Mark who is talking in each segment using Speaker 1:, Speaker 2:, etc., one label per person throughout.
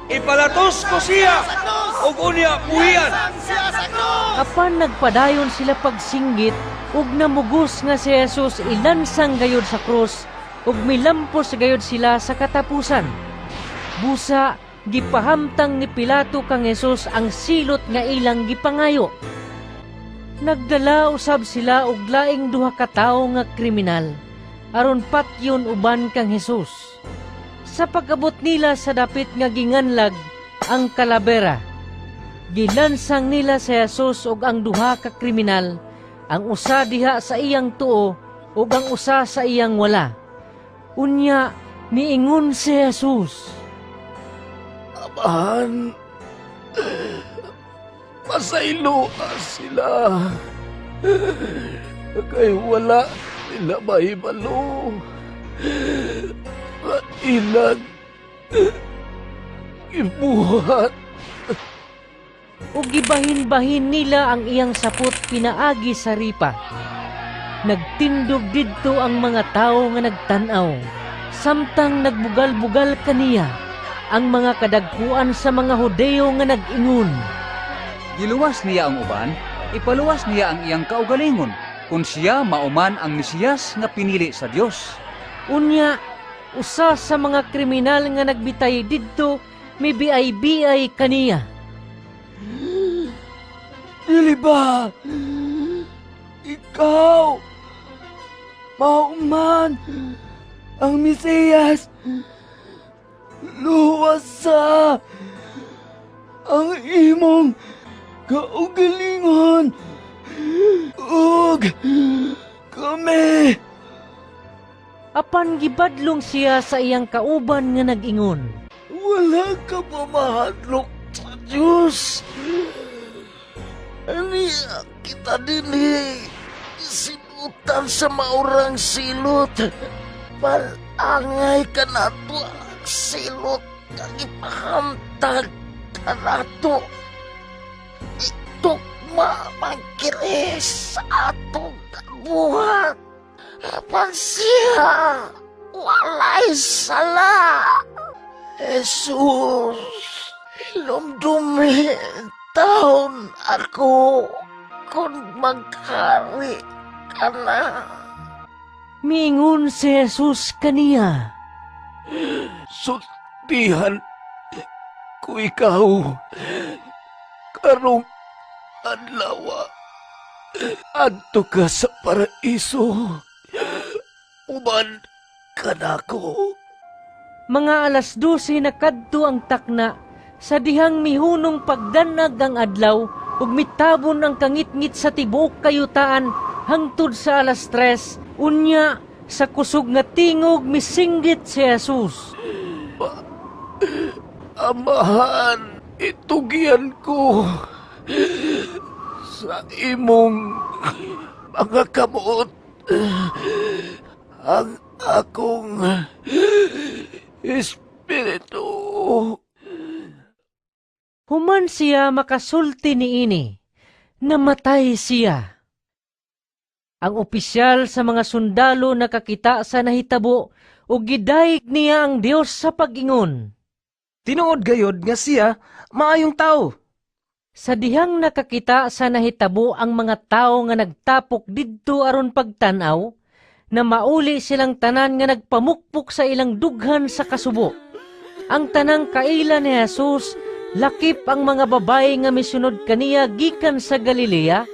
Speaker 1: Ipalatos ko siya ug unya buhian.
Speaker 2: Apan nagpadayon sila pagsinggit ug namugos nga si Jesus ilansang gayud sa krus ug milampos gayud sila sa katapusan. Busa gipahamtang ni Pilato kang Jesus ang silot nga ilang gipangayo. Nagdala usab sila og laing duha ka tawo nga kriminal aron patyon uban kang Jesus. Sa pag-abot nila sa dapit nga ginganlag ang Kalabera, gilansang nila si Jesus ug ang duha ka kriminal, ang usa diha sa iyang tuo ug ang usa sa iyang wala. Unya miingon si Jesus,
Speaker 3: "Amahan, pasayloa sila. Kay wala nila mahibalo nga ilang gibuhat."
Speaker 2: Ug gibahin-bahin nila ang iyang sapot pinaagi sa ripa. Nagtindog didto ang mga tawo nga nagtan-aw, samtang nagbugal-bugal kaniya ang mga kadagkuan sa mga Hudeo nga nag-ingon,
Speaker 4: "Giluwas niya ang uban, ipaluwas niya ang iyang kaugalingon, kung siya mao man ang Mesiyas nga pinili sa Dios."
Speaker 2: Unya, usa sa mga kriminal nga nagbitay didto mibiay-biay kaniya.
Speaker 3: "Dili ba ikaw mao man ang Mesiyas? Luwasa ang imong kaugalingon ug kami."
Speaker 2: Apan gibadlong siya sa iyang kauban nga nag-ingon,
Speaker 3: "Wala ka ba mahadlok sa Diyos? Ania kita dinhi silutan sa maurang silot. Malangay kanato ang silot nga gipahamtang kanato. Itukma man kini sa atong buhat. Apan siya walay sala. Jesus, hinumdumi taon ako kung maghari ka na."
Speaker 2: Miingon si Jesus kaniya,
Speaker 3: "Sultihan ko ikaw karong adlaw. Adto ka sa paraiso. Uban kanako."
Speaker 2: Mga 12:00 na kadto ang takna sa dihang mihunong pagdanag ang adlaw ug mitabon ang kangitngit sa tibuok kayutaan hangtod sa 3:00. Unya sa kusog nga tingog misinggit si Jesus,
Speaker 3: "Amahan, itugyan ko sa imong mga kamot ang akong espiritu."
Speaker 2: Human siya makasulti niini, namatay siya. Ang opisyal sa mga sundalo nakakita sa nahitabo ug gidayeg niya ang Dios sa pag-ingon,
Speaker 5: "Tinuod gayod nga siya maayong tawo."
Speaker 2: Sa dihang nakakita sa nahitabo ang mga tawo nga nagtapok didto aron pagtan-aw, na mauli silang tanan nga nagpamukpok sa ilang dughan sa kasubo. Ang tanang kaila ni Jesus, lakip ang mga babayi nga misunod kaniya gikan sa Galilea,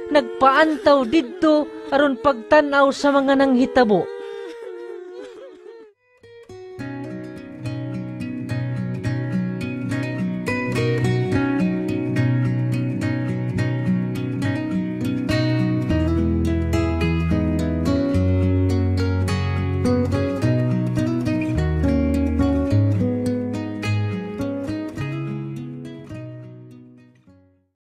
Speaker 2: nagpaantaw didto aron pagtan-aw sa mga nanghitabo.